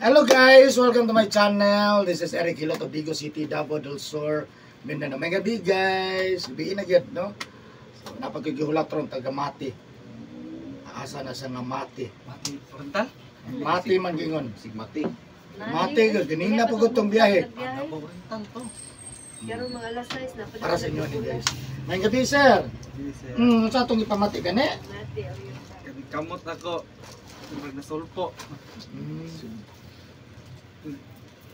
Hello guys, welcome to my channel. This is Eric Hilot of Digos City, Davao del Sur, Mindanao. May gabi guys, gabi na gyud, no? So, napagkikihulat ron taga Mati. Asa na sa nga Mati. Mati Oriental? Mati man gingon. Sigmati. Mati gyud ganina po gud tong biyahe. Davao Oriental to. Pero mga alas 6 na. Para sa inyo ni guys. May gabi, sir. Yes, sir. Sa atong ipamati kani? Mati, oh, yun. Kamot ako. Murag nasulpo.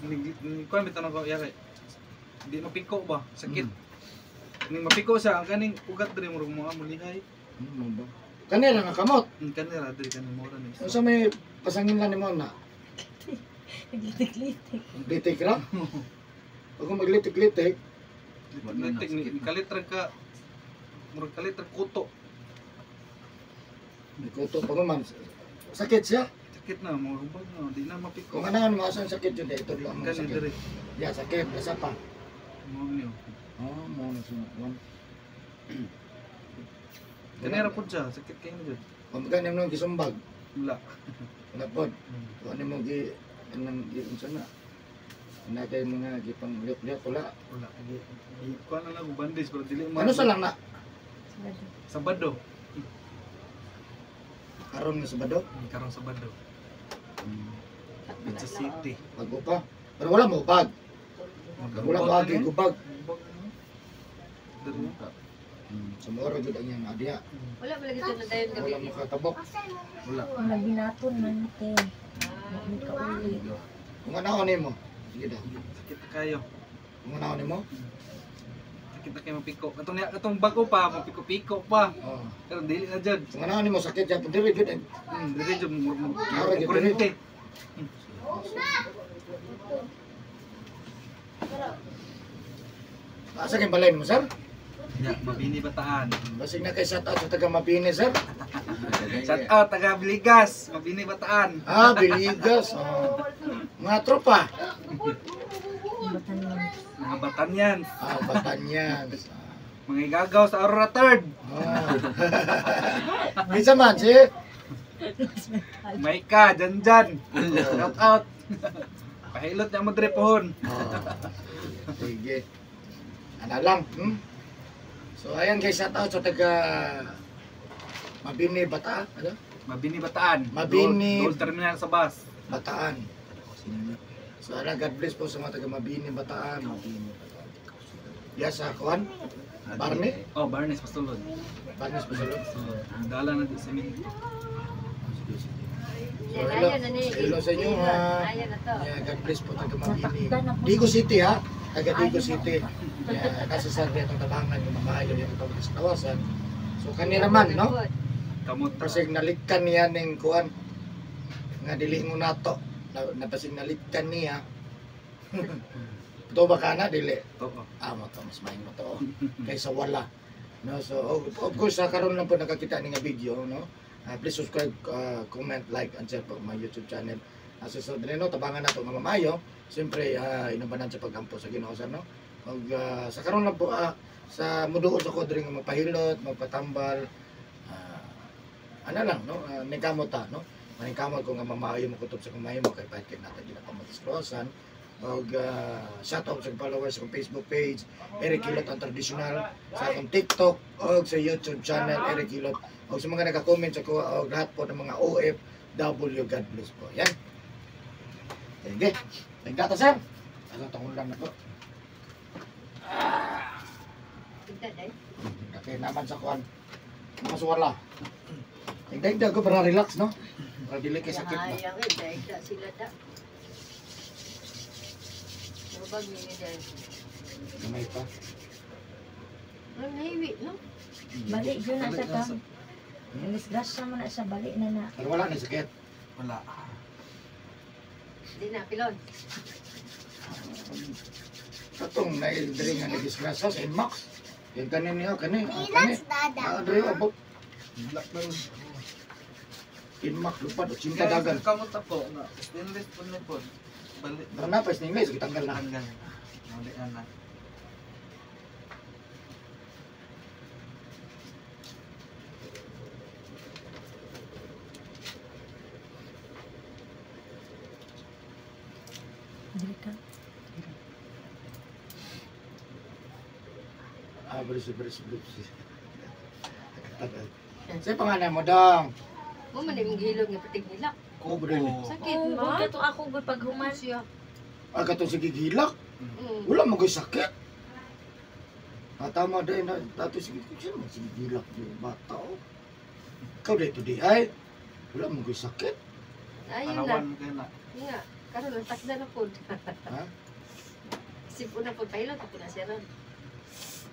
Kuan bitaw ko yari. Di mapiko ba? Sakit. Ning mapiko siya ang kaning ugat diri murag mo mulihay. Ba? Kani ra nga kamot. Ang kani ra diri kani mo ra ni. Unsa may pasangin lang nimo na? Naglitik-litik. Litik ra? Pag maglitik-litik, Litik ni kalit ra ka murag kalit ra kuto. May kuto pa man. Sakit siya. Sakit na mo hubag na di na mapiko. Kung ano mo asan sakit yun, ito lang Ang ang kani sakit. diri. Ya, sakit. Asa pa. Mo niyo. Oh, mo na siya. One. Kani ra pud siya, sakit kay na jud. Kung magkano mo gisumbag, Wala. wala pod. Kung ano mo gi, anong gi, unsa na. Na kay mga gipang liyok-liyok, wala. Wala. Kuan na lang og bandage pero dili man. Ano sa lang na? Sabado. Karon nga Sabado? Karong Sabado. Pizza City. Bago pa. Pero wala mo bag. Wala mo agi gubag. Diri. Sa mga jud ang iyang adya. Wala ba lagi ito na dayon gabi? Wala mo katabok. Wala. Mga binaton man te. Hindi ka uli. Kung ano nimo? Sige daw. Sakit na kayo. Kung ano nimo? Sakit na kayo mapiko. Katong niya katong bago pa, mapiko-piko pa. Oh. Pero dili na jud. Kung ano nimo sakit ya diri jud. Dili jud mo Mura jud kuryente. Asa kay balay nimo, sir? Ya, Mabini Bataan. Basig na kay shout out sa taga Mabini, sir. Shout out taga Biligas, Mabini Bataan. Ah, Biligas. Oh. Mga tropa. Batan man. Mga Batanyans, Ah, Batanyans. mga igagaw sa Aurora Third. Ah. Minsan man, si Maika, Janjan. Shout out. Pahilot niya mo diri pohon. Oh. Sige. Ano lang, So ayan guys, shout out sa taga Mabini Bataan, ano? Mabini Bataan. Mabini. Dole Terminal sa bus. Bataan. So ala, God bless po sa mga taga Mabini Bataan. Mabini Bataan. Yes, sa kuan? Barney? Oh, Barnes pasulod. Barney Pasulod. Sulod. Dala na di sa minto. So, hello, hello sa inyo ha. Ayan na to. Yeah, God bless po taga Mabini. Natakda na po. Digo City ha. Taga Digo City. Yeah, nasa sa itong tabangan yung mamahayo yung itong sa tawasan. So kanira man, no? Kamot ra. Pasig nalikkan niya ning kuan nga dili mo nato. Napasig nalikkan niya. Ito ba ka na dili? To. Oh. Ah, mo to, mas maing mo to. Oh. Kaysa wala. No, so of course sa karon lang po nakakita ni nga video, no. Please subscribe, comment, like and share po my YouTube channel. So sa no, tabangan nato nga mamayo. Siyempre, inubanan sa pagampo sa Ginoo sir, no. Og sa karon lang po sa muduot sa ko diri nga mapahilot, mapatambal, ano lang no, ningkamot ta, no. Maningkamot ko nga mamayo mo kutob sa kumayo mo kay pahit kay natin ginapamatskrosan. Og shout out sa followers sa akong Facebook page Eric Hilot ang traditional, sa akong TikTok og sa YouTube channel Eric Hilot, og sa mga nagka-comment sa ko og lahat po ng mga OFW, God bless po. Yan. Sige. Nagdata sir. Ano tong lang na po. Tignan eh. Okay, naman sa kuan. Mga suwala. Nagdaigdag ko para relax, no? Para dili kay sakit ba. Ayaw eh, dahil sila da. Mabag ni dahil. Gamay pa. Ano nahiwi, no? Balik yun na siya ka. Disgrasya mo na siya, balik na na. Pero wala na sakit. Wala. Di na, pilon. Katong naildiri nga nagdisgrasya sa Inmax. Yung kanin niya, kani, kani. Ah, diri abot. Wala pa ron. Inmax lupad o cinta dagan. Kamot ako na stainless po na po. Balik. Pero na pa stainless gitanggal na. Tanggal. Wala na. Dili ka. Ah, beres beres beres. Sa pangalan mo dong. Mo man imong gihilot nga patig nila. Ko rin. Sakit Oh, ma. kato ako gud paghuman. Siya. Ah, katong sige gilak. Mm. Wala mo sakit. Ah, tama dahil na dato sige sige mo sige gilak di bata oh. Ikaw dito di ay. Wala mo sakit. Ayun na. Tanawan kayo na. Nga. Karon ang takda na pod. Ha? Isip na pod pahilot ako na siya ron.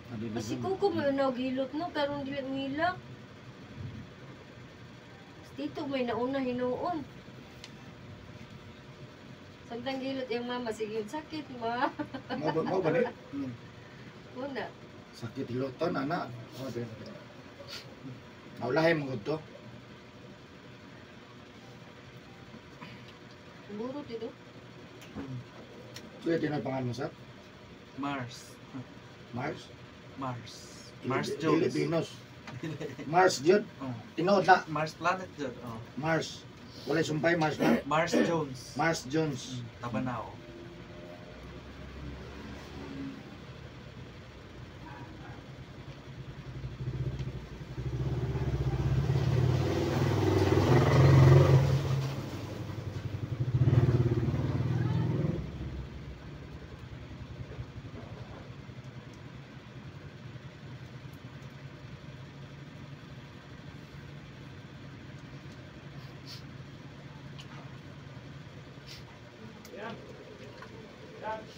Kasi kuko mo yung naghilot no karon dili mo hilak. Tito may nauna hinuon. Samtang gilot yung mama, sige, sakit ma. Mo ba ni? Una. Sakit hiloton ana. Oh, din. Naulahi mo gud to. Burot dito. Kuya tinod pangalan mo sa Mars. Mars? Mars. Mars Dili Jones. Venus. Mars jud. Oh. Tinuod na Mars planet jud. Oh. Mars. Walay sumpay Mars na. Mars Jones. Mars Jones. Tabanao.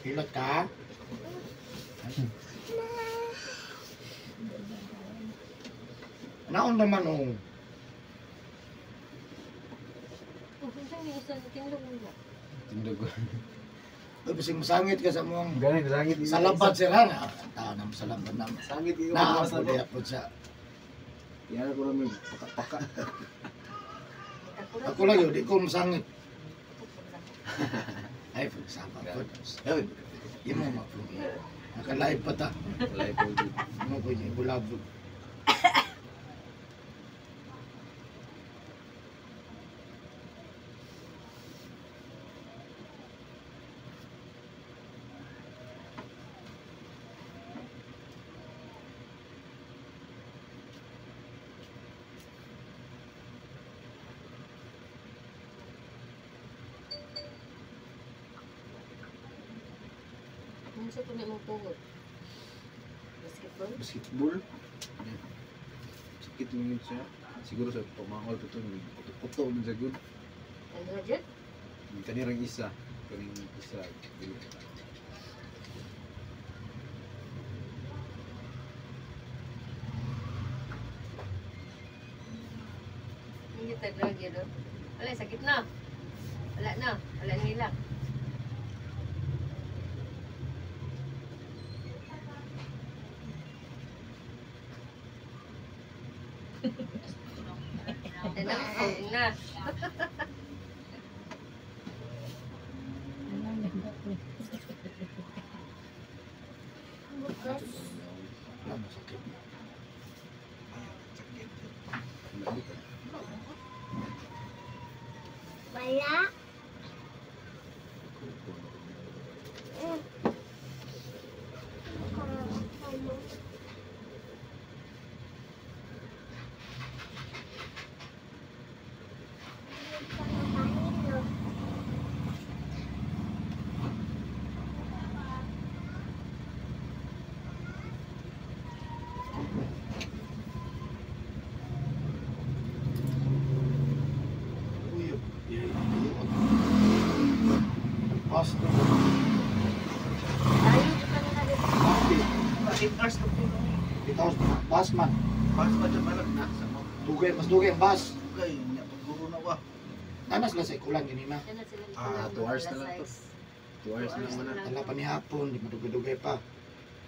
Hilot ka? Naon naman oh. Oh, unsa ni gusto ni tindog mo na? Tindog. Uy, bisig masangit ka sa mong Gani sangit. salabat sir ha. Tao na salabat na. Sangit ikaw Na na po diya po siya. Yan ko namin paka-paka. Ako lang yun, di ko masangit. Ay, po, sama po. Ay, imo mapunggi. Naka-live pa ta. Live po. Imo po yung bulabog. Unsa to ni mong tuhod? Basketball? Basketball. Yan. Sakit mo yun siya. Siguro sa pamangol pa ito. Kuto-kuto mo sa good. Ano na dyan? Kanirang isa. Kaning isa. Hindi tayo lagi, no? Wala, sakit na. Wala na. Wala nila. Na. Wala masakit. Sakit. Wala. Uy, Bus na. Tayo jud kanina dito. 8 hours na po. 8 hours bus man. Bus pa dyan malag na. Sa mo. Dugay, mas dugay ang bus. Dugay. Nya paguro na ba? Nanas lang sa ikulan ganina. Ah, 2 hours na lang to. 2 hours na lang na. Tala pa ni hapon, di madugay-dugay pa.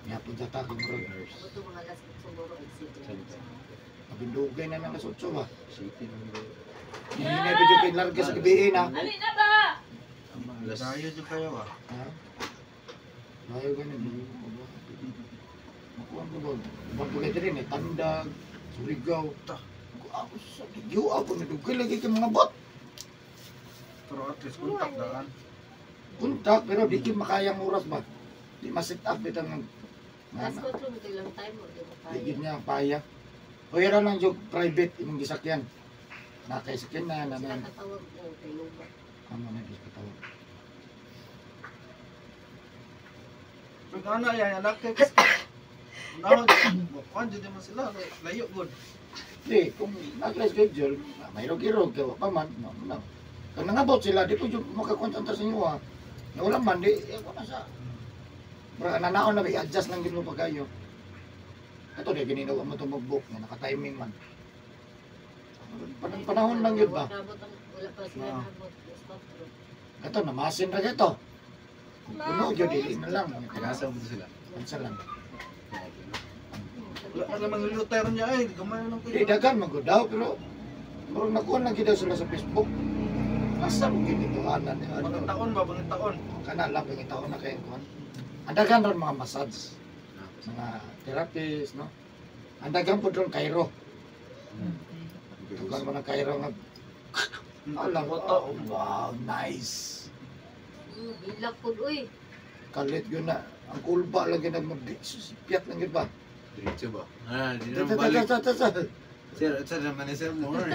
Ni hapon sa ta, 2 murag hours. Ito mga alas siguro exit. Mabindugay na ng alas 8 ba. City na lang. Hinay pa dyan kay larga sa gabi na. Ali na ba? Dayo dyan kayo ah. Ha? Layo ganun. Makuha ko ba? Bagulay din eh. Tandag, Surigao. Ta. Ako sa giyo ako nadugay lagi kay mga bot. Pero at least contact daan. Kontak pero di gyud makayang oras ba. Di ma-set up bitang ng Mas 4 mo ilang time mo, di mo di kaya. gyud niya paya. Pwera lang yung private imong gisakyan. Nakay sakyan na na Sila na. katawag mo kay Luba. Amo na gyud katawag. Pag ano yan, anak kay Naon, kuan jud man sila, layo gud. Di kung nag-schedule, mahirog-irog kay wa pa man, no, no. Kung nangabot sila, di po yung makakontrata sa inyo ha. Na wala man, di, eh, wala sa. Pero nanaon na ba, i-adjust lang din mo pag kayo. Ito, di, gininawa mo ito mag-book, nga naka-timing man. Panahon lang yun ba? Wala pa sila Ah. nabot. Mas 4. Ito, namasin ra ito. Kung puno, yun, dili na lang. Tagasa mo sila. Kansa lang. Grabe, no? Wala pa naman lutero niya ay, gamay lang Di, dagan, magod daw, pero murag nakuha lang gyud daw sila sa Facebook. Asa mo ginito, ana, ano, Mga taon ba, mga taon. kana lang, pangitaon na kayo, kuhan. Ang dagan ron mga massage, mga therapist, no? Ang dagan po ron Cairo. Tugan mo ng Cairo nga, alam ko, oh, wow, nice. Hilak po, uy. Kalit yun na. Ang kulba lang yun, piyat lang yun ba? Diretso ba? Ah, di Ta- na ta- balik. ta- ta- ta- ta. Sir, sir naman ni sir more.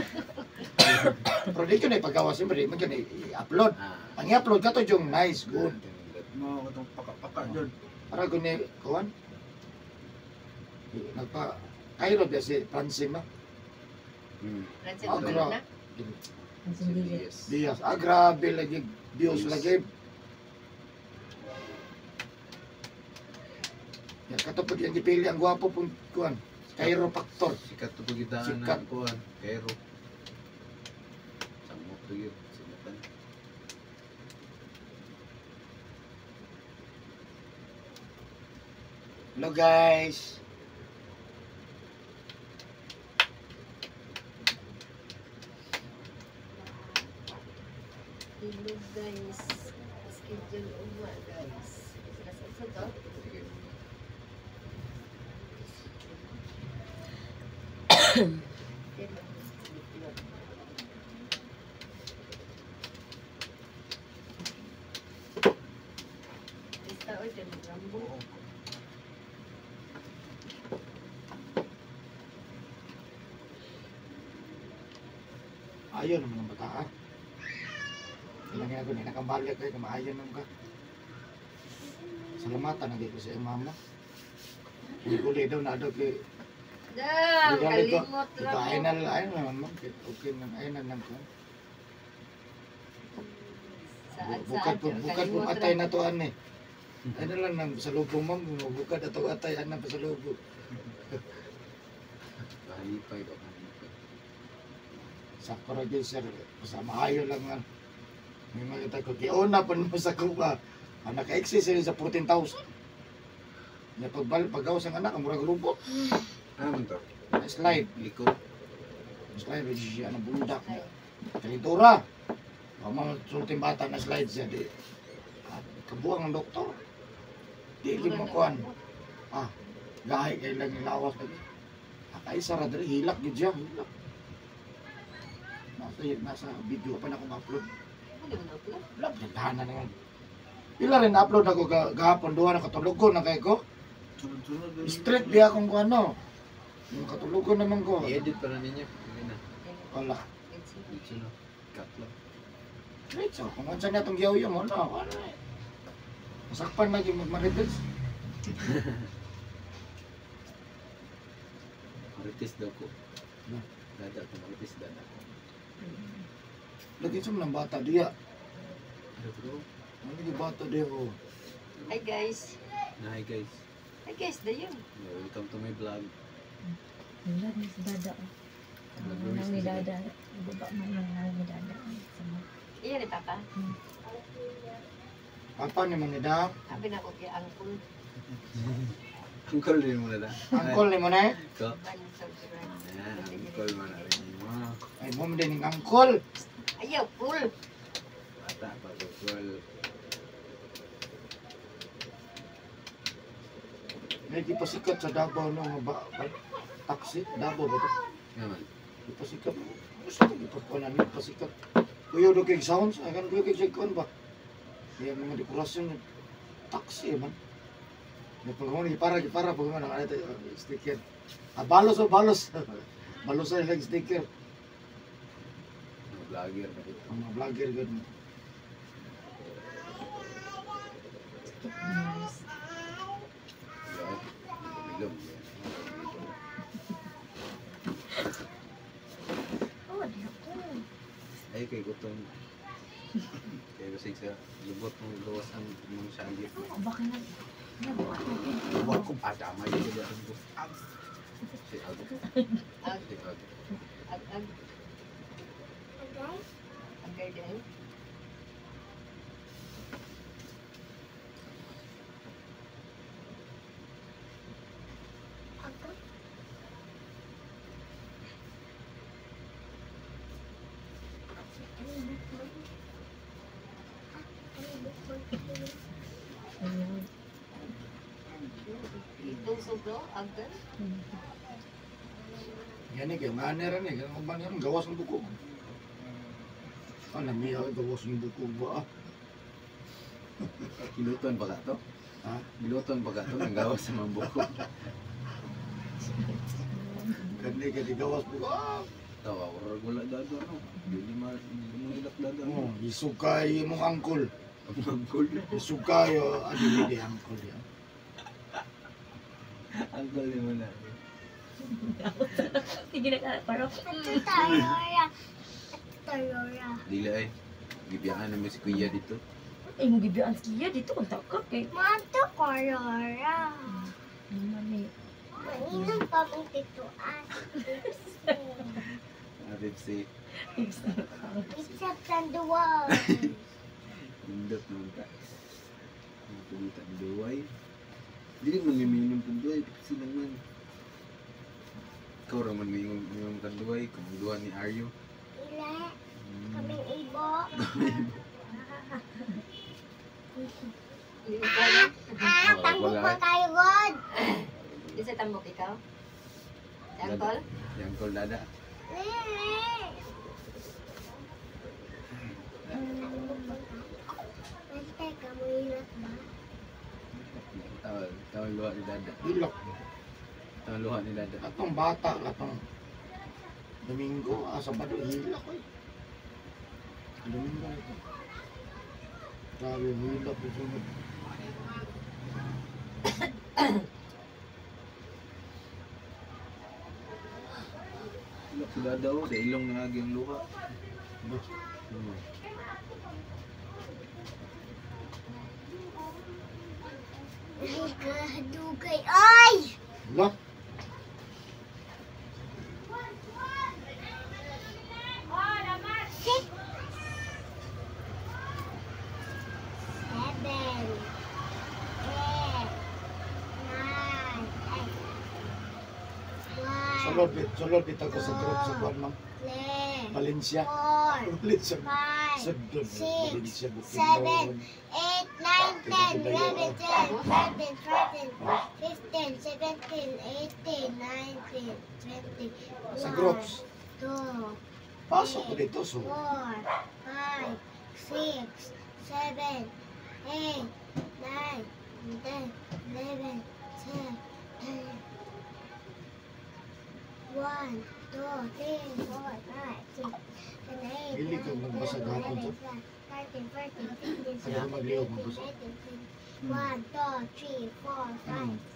Pero di yun ay paggawa siyempre, di man yun i-upload. Ah. Ang i-upload ka to yung nice, good. Mga katong paka-paka jud. Para guni, kuhan. Nagpa, Cairo ba si Francine ma? Francis, Ah, wala gra- na. Yes. Diaz. Ah, grabe lagi. Views Views. lagi. Ya, katapod yung gipili ang gwapo pong kuan. Cairo Factor. Sikat to pagitaan Sikat. na kuan. Cairo. Samot to yun. Samotan. Hello guys. Hello guys. Schedule ugma guys. Sila sa to. Sige. Basta oy kay Rambo. Ayaw naman ang bata ah. Kailangan ako ni nakambalik kayo kumaayon naman ka. Salamatan na ko sa iyong mama. Hindi ko daw na daw kay Dam, Regalo ko. kalimot ra Ito ay mo. na ay na naman okay na ay na lang ko. Saan Bukad saan po bukad po kalimot ra. atay na to ani. Ay na lang nang sa lubong ma'am bukad ato atay ana pa sa lubong. Pahalipay ba? Pahalipay. Sakto ra gyud sir. Basta maayo lang nga. May makita ko giuna pa mo sa kuha. Ang naka-exist sila sa 14,000. Nya pagbal pagawas ang anak ang murag robot. Ano man to? Slide, Likod. slide siya na bundak niya. Kalintura. Wa man sulting bata na slide siya di. Ah, kabuang ang doktor. Di gyud makuan. Ah, gahi kay lang lawas lagi. Nakaisa ra diri hilak gyud siya, hilak. Nasa video pa na akong upload. Ano mo na-upload? Wala, pinagdahanan na yun. Pila rin na-upload ako gahapon, duha na katulugon na kay ko. Sunod-sunod. Straight biya akong kung ano. Yung katulugon naman ko. I-edit pa na ninyo. Hindi na. Wala. Dito na. Cut lang. Straight so. Kung unsa niya itong giyawyo mo, no. Wala eh. Masakpan lagi magmarites. Marites daw ko. Hmm. Dada ko. Marites dada ko. Lagi sa mga bata diya. Ano bro? Ano yung bata diya ko? Hi guys. Hi guys. Hi guys, dayon. Yeah, welcome to my vlog. Wala ni si Dada. Vlog Wala Luis ni na si Dada. Baba man lang ni Dada. Iyan ni Papa. Papa ni Manida. Sabi na ko kay Uncle. Uncle din mo na da. Angkol ni mo na eh. Ko. Ban sa brand. Ah, uncle man na rin mo. Ay mo din yung angkol. Ayaw, cool. Bata pa uncle. May gipasikat sa Davao no nga ba, taxi Davao ba to? Naman. Gipasikat. Gusto ko gipakuan ni pasikat. Kuyo do kay sounds, agan kuyo kay kuan ba? Kaya mga dekorasyon taxi man. Pag gipara pag man ang sticker. Ah, balos o balos. Balos sa ilang sticker. Mga vlogger na ito. Ang mga vlogger gud. Nice. Bilog. Oh, di ako. Ay, kay gutom. Kaya basig sa lubot mong gawas ang mong sagi. Oh, baka na. Nabuhat natin. Wa ko padamay ko diyan ko. Si Ag. Si Ag. Ag ag Agay? agay din. Agay? Ayun. Itusog do agay. Yan eh, kay manner ni, kay man yan gawas ng buko. Ah, namiya gawas ng buko ba? Giluton ba ka to? Ha? Giluton ba ka to? Nang gawas sa mga buko. Kani kay gawas buko. Ah, Tawa, wala wala dado no. Dili ma dili mo ilak dado. oh, isukay imong angkol. Ang angkol. Isukay oh, ah, dili di angkol ya. Angkol ni mo na. Sige na ka, parang. Tarora. Tarora. Dili ay. Gibiyaan naman si kuya dito. Ay, mo gibiyaan siya dito kung taka kay. Manto korora. Naman eh. Mainom pa mong tituan. Ah, Pepsi. Except on the wall. Indot naman ta. Ang pagita ni Duway. Dili man yung tanduay, Pepsi lang man. Ikaw ra man may tanduay, kung duwa ni Aryo. Ila, kaming ibo. Ah, tambok pa tayo, God. Di sa tambok ikaw? Si Angkol? Si Angkol Dada. Basta ka mo ilot ba? Tawag luha ni Dada. Ilok. Tawag luha ni Dada. Atong bata katong Domingo, ah, Sabado, hilak oy. Domingo ito. Grabe, hilak ko sunod. Ilok si Dada oh, sa ilong na agi ang luha. Ba? Dugay. Ay! Hilak. 6, 7, 8, 9, 1, Sulod, sulod bitaw ko sa group sa kuan ma'am. 3, Valencia. 4, Valencia. 5, Sudod. 6, Valencia 7, Bukidnon. 8, 9, 10, 11, 12, 13, 14, 15, 17, 18, 19, 20, Sa groups. 2, Pasok ko dito so. 4, 5, 6, 7, 8, 9, 10, 11, 12, 13, 1, 2, 3, 4, 5, 6, 7, 8, Dili ka 9, magbasa 10, gahapon, 11, sir. 12, 13, 14, 15, Kada maglihok, 16, magbasa. 17, 1, 2, 3, 4, 5.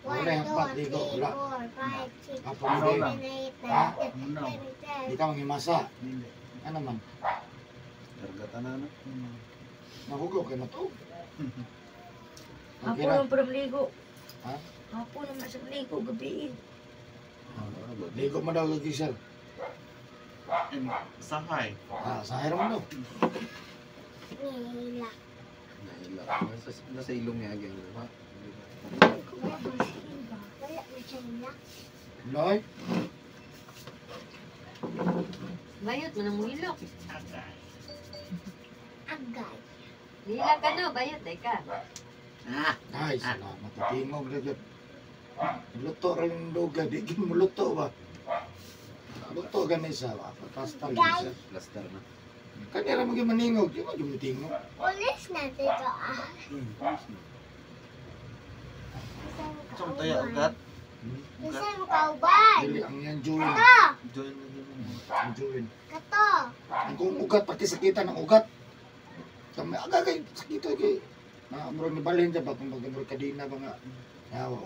Wala 1, yung pat, 2, ligo, 3, wala. 4, 5, 6, Hapon mo 7, 8, Ha? 9, 10, Munaw. 11, 12, Di ka manghimasa. Dili. Ano man? Kargatan na no. Nahugaw kay matuog. Hapon Okay ra. naman parang ligo. Ha? Hapon naman sa ligo, gabi. Ligo man daw kay sir. Sahay. Ah, sa man daw. Nila. Nahilak. Nasa ilong niya agi ang luha. Wala na siya ilak. Loy, Bayot man ang muhilok. Agay. Nihila ka no, bayot ay ka. ay salamat tingog ra gyud. Luto ra yung luga, di gyud mo luto ba. Luto gani sa pasta gyud siya. Plaster na. Kanya ra mo gyud maningog, di mo gyud mutingog. Ulis na dito ah. Saan tayo ugat? Kasi makauban. Dili ang yan join. Kato! Join na din mo. Ang join. Kato! Ang kung ugat pati sakitan ng ugat. Kami aga kay sakito kay na murag nibalhin sa ba kung baga murag kadina ba nga. Yawa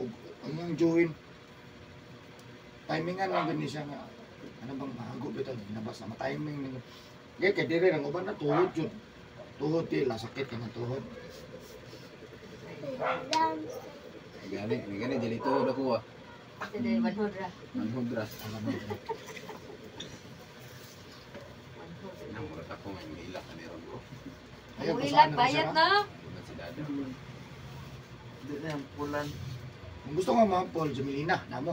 ang yang join. Timingan lang gani siya nga ano bang mahago bitaw nabas na timing ninyo. Kay kay dire ang uban na tuhod jud. Tuhod di la sakit ka ng tuhod. Gani, gani dili tuhod ako ah. Dili manhod ra. Manhod ra. Alam mo. Namurot ako ngayon hilak na meron ko. Ayaw, Uy, pasaan na bayad siya. na. Wala si Dada. Hindi na yung pulan. Kung gusto nga mga Paul, Jumilina, namo.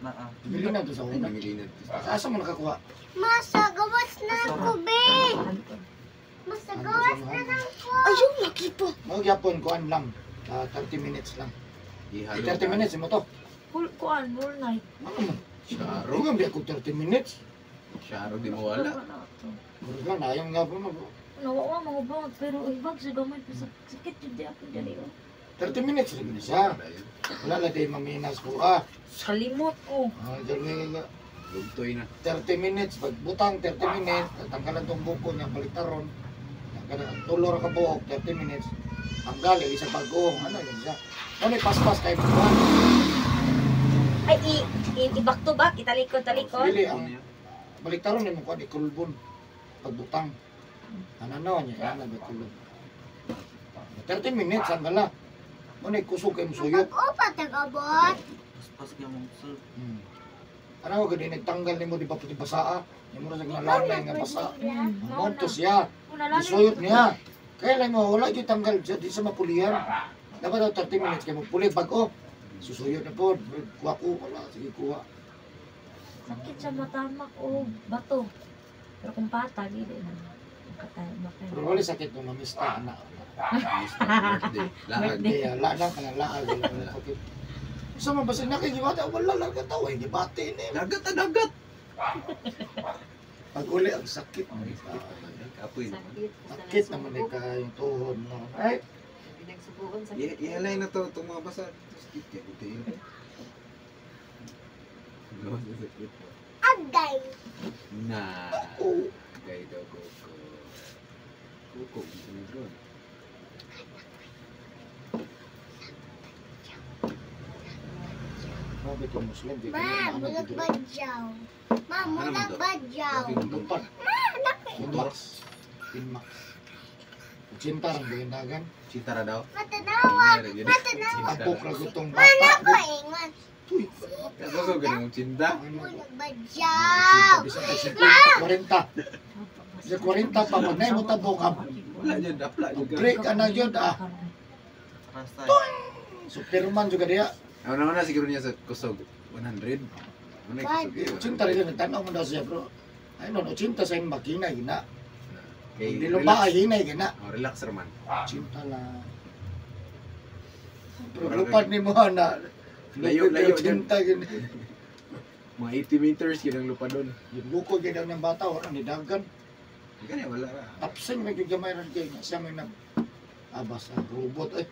Naa. Jumilina to sa Ay, una. namilinan. Sa asa mo nakakuha? Masagawas na ako, be! Masagawas na lang ko! Ayun, laki po! Mga gyapon kuan lang. 30 minutes lang. Ihalo. 30 minutes mo to. Full kuan, whole night. Ano mo? Syaro. Rugang biya ko 30 minutes. Syaro di mo wala. Murag lang nayang nga po no. Nawa mga bang pero ibag sa gamay pa sakit jud di ako dali. Oh. 30 minutes rin na siya. Wala lang tayo maminas ko ah. Kalimot ko. Ah, dyan nga. Lugtoy na. 30 minutes, pagbutang 30 minutes, tatanggalan tong buko niya, baliktaron. Tulo ra ka buhok, 30 minutes. Tanggal, eh, isa bago. Ano yun siya? Ano paspas kay buwan. Ay i back to back, italikod talikod. Dili ang baliktaron nimo kuan ikulbon pagbutang. Ano no niya, ano ba kulbon. 30 minutes ang gala. Mo ni kusog kay musuyop. Pag-upa, tagabot! Paspas ka mong sir. Ano ko gani nagtanggal nimo di ba puti basaa? Nimo ra sa nalanay nga basa. Mao Monto na. siya. Gisuyop niya. Kaya lang mo wala gyud tanggal siya di sa mapulihan. Dapat daw 30 minutes kay mupuli bag-o. Susuyop na pod. Kuha ko wala sige kuha. Sakit sa matamak o bato. Pero kung pata dili na. Makatay makay. Pero wala sakit no mamista ana. Birthday. Laag. Hindi, wala na kanang laag wala na sakit. Sa man basta nakigibata wala lang ka tawo gibati ni. Dagat ah, dagat. Pag uli ang sakit. Kapoy naman. Sakit. Sakit naman eh kayong tuhod no. Ay, Pinagsubukan sakit. Ihalay na to itong mga basa. Sakit kaya buti. Gawas na sakit. Agay! Na. oh. Gay daw koko. Koko, gusto mo drone. Grabe ko Muslim di Ma, ka na mulag badyaw. Ma, mulag badyaw. Lupad. Inmax. Inmax. Cinta rang dagan. Cinta ra daw. Matanawa! Matanawa! Apok ra gutong Ma, bata. nako, ingon. Tuy. Kaso ganun mong cinta. Mulag Cinta badyaw! bisan pa 50, 40. Sa 40 pa pag naimo tabok ang Wala dyan, dapla dyan. break ana gyud ah. Rasay. Superman juga dia. Ang una siguro niya sa kusog 100. Una kusog. eh, Cinta rin nagtanaw man daw siya bro. Ay no, no cinta sa imong makina gina. Kay Di lupa relax. ay hinay gina. Oh, relax raman. Cinta lang. Pero lupad ni mo na. Layo, layo dyan. Cinta gini. Mga 80 meters yun ang lupa doon. Yung bukod gyud ang bata wala ni dagan. Gani wala ra. Tapsin may gamay ra kay siya may nag basta robot eh.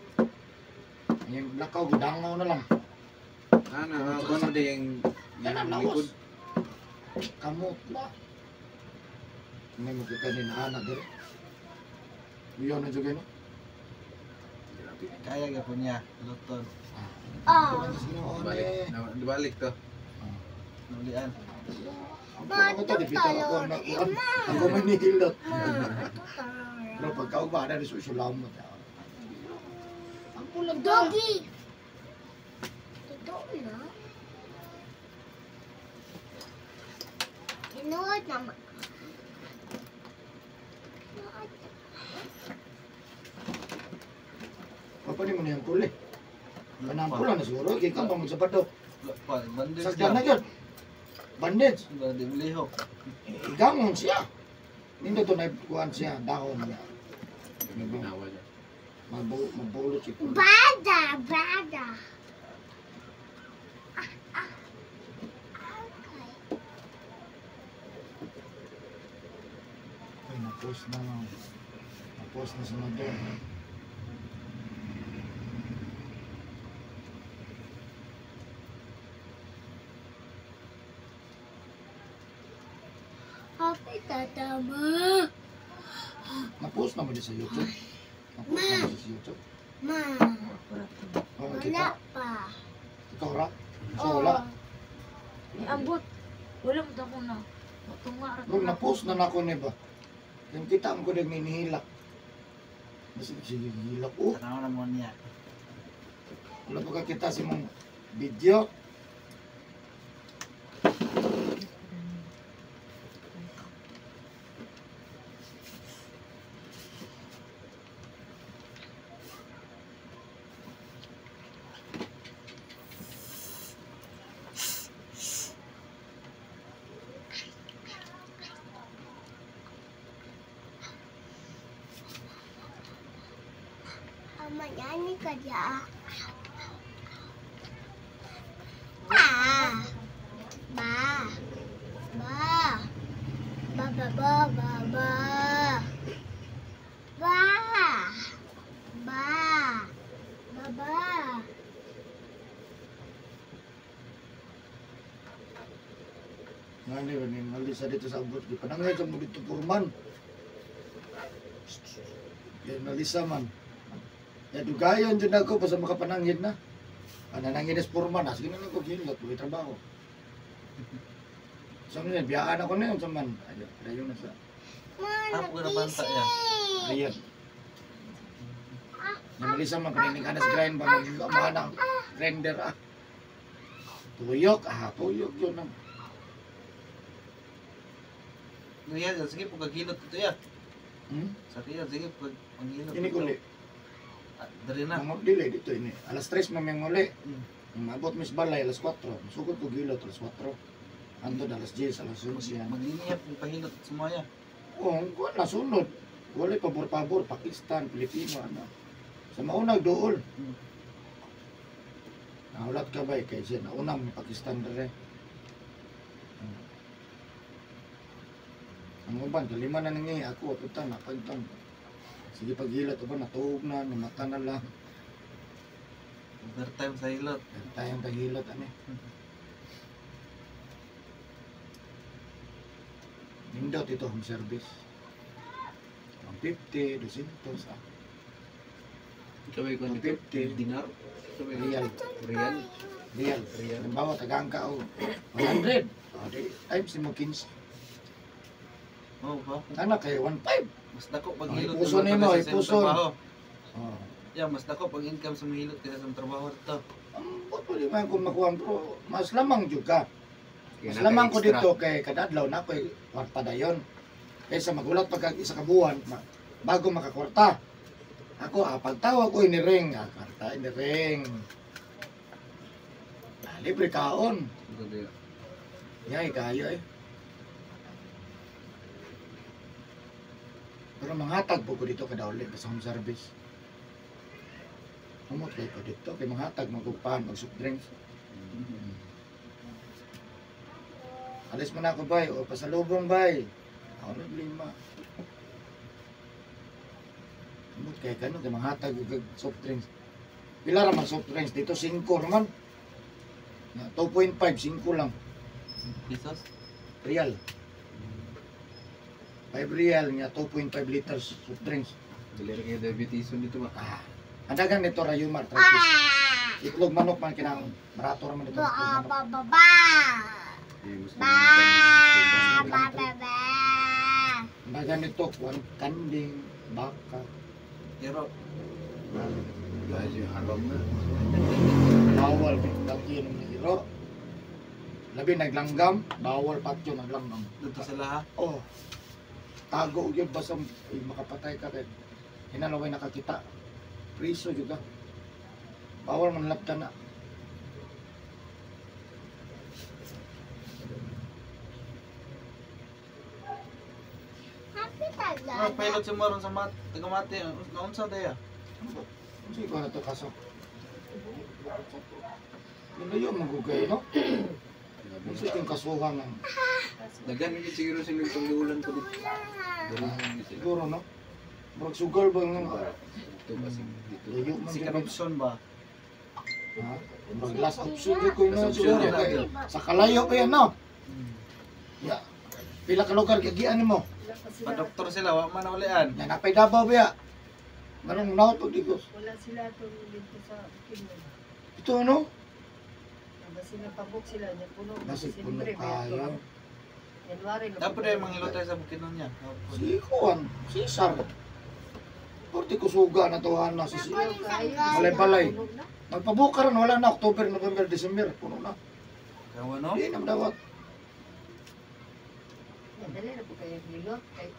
Ang lakaw gidangaw na lang. Ano, kuno mo yung Tanan yung lawas. likod. Kamot la. May makita ni na dire. Iyon na jud no. Grabe. Kaya ka po niya. Luton. Oh. Balik, balik to. Nulian. Ako to dipita ako na ako man nihilot. Ma, ito tarara. Pero pagkaugba na susulamot. Ang pulang da. Doggy! Totoo na? Inuod naman. Inuod. Papa ni mo na yung puli. Kanang pula na siguro kay ka pa magsapado. Wala pa. Bandage Sagdan na gyud. Bandage. Wala, di lihok. Igangon siya. Nindo to na kuan siya dahon niya. Binawa siya. Mabulot siya. Bada! Bada! Ah, ah. Okay. Ay nako Post na lang. Post na sa mga. Happy tata ma. Na-post na mo din sa YouTube. Na-post na mo sa YouTube. Ma. Oh, Wala kita. pa. Ikaw ra? So wala. Ambot. Wala mo ako na. Tunga ra. Bro, na-post na nako ni ba? Yung kita mo ko din ninihilak. Mas sige hilak oh. Tanaw na mo niya. Wala pa ka kita sa imong video. Ama yani ka diya. Ah. Ba. Ba. Ba ba ba ba ba. Ba. Ba. Ba ba. Ngani ba ni Malisa dito sa abot di panangay sa mo dito purman. Kaya Malisa man. Ya dugayon jud ako basta makapanangin na. Pananangin is purman, sige na lang ko gilot, may trabaho. Sa man biyaan ako na yun sa man. Ayo, dayon na sa Ma, Ako na banta ya. Riyadh. Na Malisa man kanining anas grind ba mag na grinder ah. Tuyok ah, tuyok yun ang. Niya, sige pagkagilot ito ya. Hmm? Sa kaya sige pag panghilot. Ini kuli. Dali na. Mga dili dito ini. Alas 3 mamaya uli. Mabot mis balay alas 4. Masugod ko gilot alas 4. Antod alas 10, alas 11 yan. Maglinya pag pahilot sumaya. Oo, kuwan na sunod. Wala pabor-pabor, Pakistan, Pilipino, ano. Sa maunag dool. Nahulat ka ba eh, kay siya naunang may Pakistan dere. Ang uban, kalima na nangi, ako, apunta, napagtang. Sige paghilot, uban, natuog na, namata na lang. Overtime sa hilot. Tayong paghilot, ano eh. Nindot ito, home service. 150, 200, ah. Sabay ko nito. 150. Dinar. Sabay. Real. Real. Real. Real. Halimbawa, tagaan ka o 100. O, di, times mo 15. Oh, ba? Anak, kay 1.5. Mas dako pag Oh, hilot ipuso naman nimo, pala sa imong ipuso. trabaho. Oh. Yeah, mas dako pag income sa mahilot kaysa sa imong trabaho dito. Ang buto di man kung makuha pero mas lamang jud ka. Mas lamang ko dito kay kada adlaw na ako'y kwarta dayon. Kaysa magulat pagka isa ka buwan bago makakwarta. Ako, pagtawag ko iniring, kwarta iniring. Libre kaon. Yay, kayo eh. Pero manghatag po ko dito kada uli sa home service. Humot kayo ko dito kay manghatag magugpahan mag soft drinks. Alis mo na ako bay o pasalubong bay. Ako na lima. Humot kay kano kay manghatag og soft drinks. Pila ra man soft drinks dito 5 raman. Na 2.5 5 lang Pesos? real. 5 real nga 2.5 liters soft drinks. Dali ra kayo diabetes dito ba? Ah, ang dagan nito Rayumar, 3 piece. Itlog manok man kinaon. Barato ra man dito. Ba Itlog manok. ba ba ba. Eh, mas Ba ba ba ba. Ang dagan nito kuan kanding, baka, Pero Guys, yung haram na. bawal dati ng iro. Labi naglanggam, bawal patyo naglanggam. dito sila ha. Oh. Tago gyud basta eh, makapatay ka kay hinalaway nakakita. Priso jud ka. Bawal man lapta na. Happy tata. Ano, pilot si Maron sa mat, taga mate, naunsa daya? Ano ba? Ano ko na to kaso? Nilayo magugay, no? Unsa yung kasuhan ng Daghan gyud siguro sila yung pangdulan ko dito. Siguro no. Murag sugal ba nga? Ito kasi dito. Layo man Second option ba? Ha? Murag last option gyud ko Last no option siguro yun. kay sa kalayo pa yan no. Ya. Pila ka lugar kagian nimo? Pa-doktor sila, wa man ulian. Ya napay Davao ba ya? Manong naot pag digos. Wala sila itong dito sa Kingdom. Ito ano? Basta napabok sila niya puno. Basig puno kayo. January. Dapat ay manghilotay sa Bukidnon niya. Si Juan, si Sar. Porti kusuga na tuhan na si Balay-balay. Magpabuka ron, wala na. October, November, December. Puno na. Kawa no? Hindi na madawat. Dali na po kayo hilot. Kay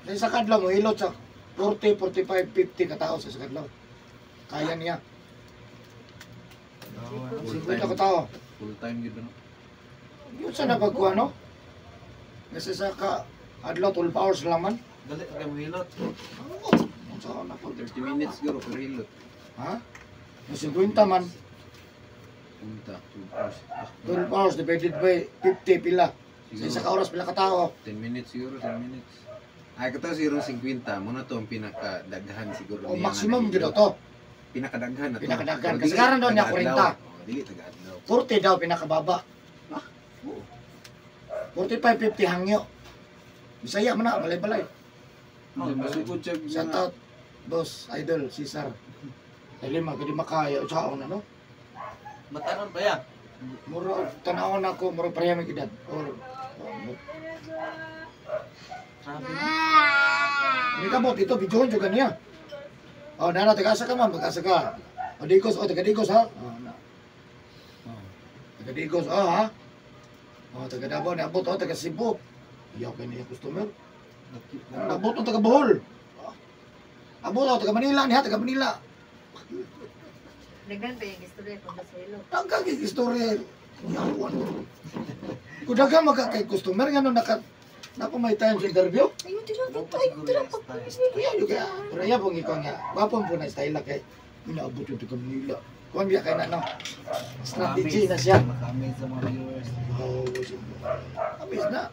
Sa isa kadlaw mo, hilot sa 40, 45, 50 katao sa isa kadlaw. Kaya niya. Full 50 time. katao. Full time gyud no. Yun sa napagkuha, no? Kasi sa ka, adlaw 12 hours lang man. Dali kay mohilot. Oo. Sa na po. 30 minutes siguro per hilot. Ha? Yung 50 man, Punta 2 hours. 12 hours divided by 50 pila. Sa isa ka oras pila katao. 10 minutes siguro, 10 minutes. Ay, kato siguro 50. Muna to ang pinakadaghan siguro. O niya nga maximum nahilot. gyud to. Pinakadaghan na to. Pinakadaghan. Pero Kasi dili karon daw niya taga-adlaw. 40. Oo, dili taga-adlaw. 40 daw pinakababa. Ah, oo. 45, 50 hangyo. Bisaya man na, balay-balay. Hindi, masugod siya. Shout out, boss, idol, Cesar. Dali ma, kadi makaya, saon ano? Matanon ba ya? Mura, tanawon ako, mura pareha may edad. Or, Grabe. Hindi ka bot, ito, videoon juga niya. Oh, nana, taga-asa ka man, pag-asa ka. O, Digos, oh, taga-Digos, ha? Oh, na. Oh, taga-Digos, oh, ha? Oh, taga Davao, niabot, oh, taga Cebu. Iyaw kayo niya, customer. Abot, oh, taga Bohol. Oh. Abot, oh, taga Manila, niya, taga Manila. Daghan pa yung istorya kung basta hilot. Ang kagig istorya. Yawan. Kung daghang magka kay customer, nga no, naka, napa may time sa interview. Ayun, tira dito. Ayun, tira pag Kuya, yun kaya. Pero iya pong ikaw nga. Wapo po na style kay inaabot yung taga Manila. Kuan biya kay na no. Strategy na siya. Makamaze sa mga viewers. Oh, amaze na.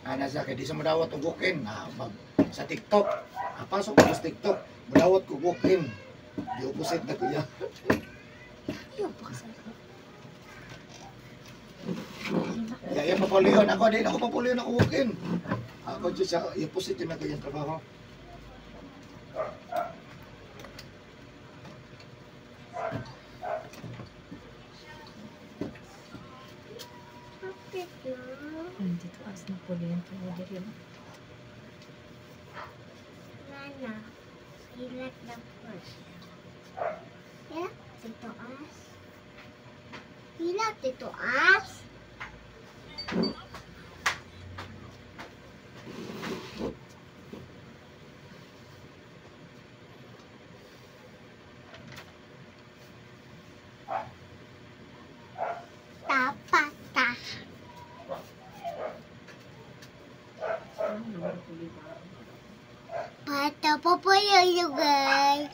Ana siya kay di sa madawat og walk-in na mag sa TikTok. Ah, pasok ko sa TikTok, madawat ko walk-in. Di opposite na kuya. Ayun, pakasal. Ya, ya papulion ako, di ako papulion ako walk-in. Ako dyan sa opposite na kuya trabaho. Ayun, dito as na po yan. Tuwa diri. Nana, you like the first. Yeah, Tito As. You like Tito As? Tapata. Pata papaya you guys.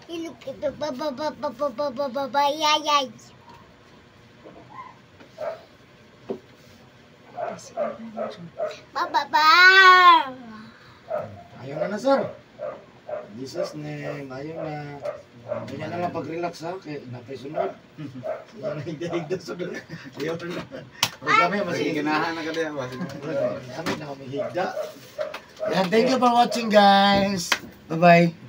You look at the ba ba ba ba ba ba ba ba ba ya ya. Ba ba ba. Ayaw na na, sir. Jesus name, ayaw na. Ganyan na lang pag-relax ha, kay napay sunod. Sige na, higda-higda sunod. Ayaw na. Huwag kami, Sige, masige. ganahan na ka diya. Kami na kami higda. Yan, thank you for watching, guys. Bye-bye.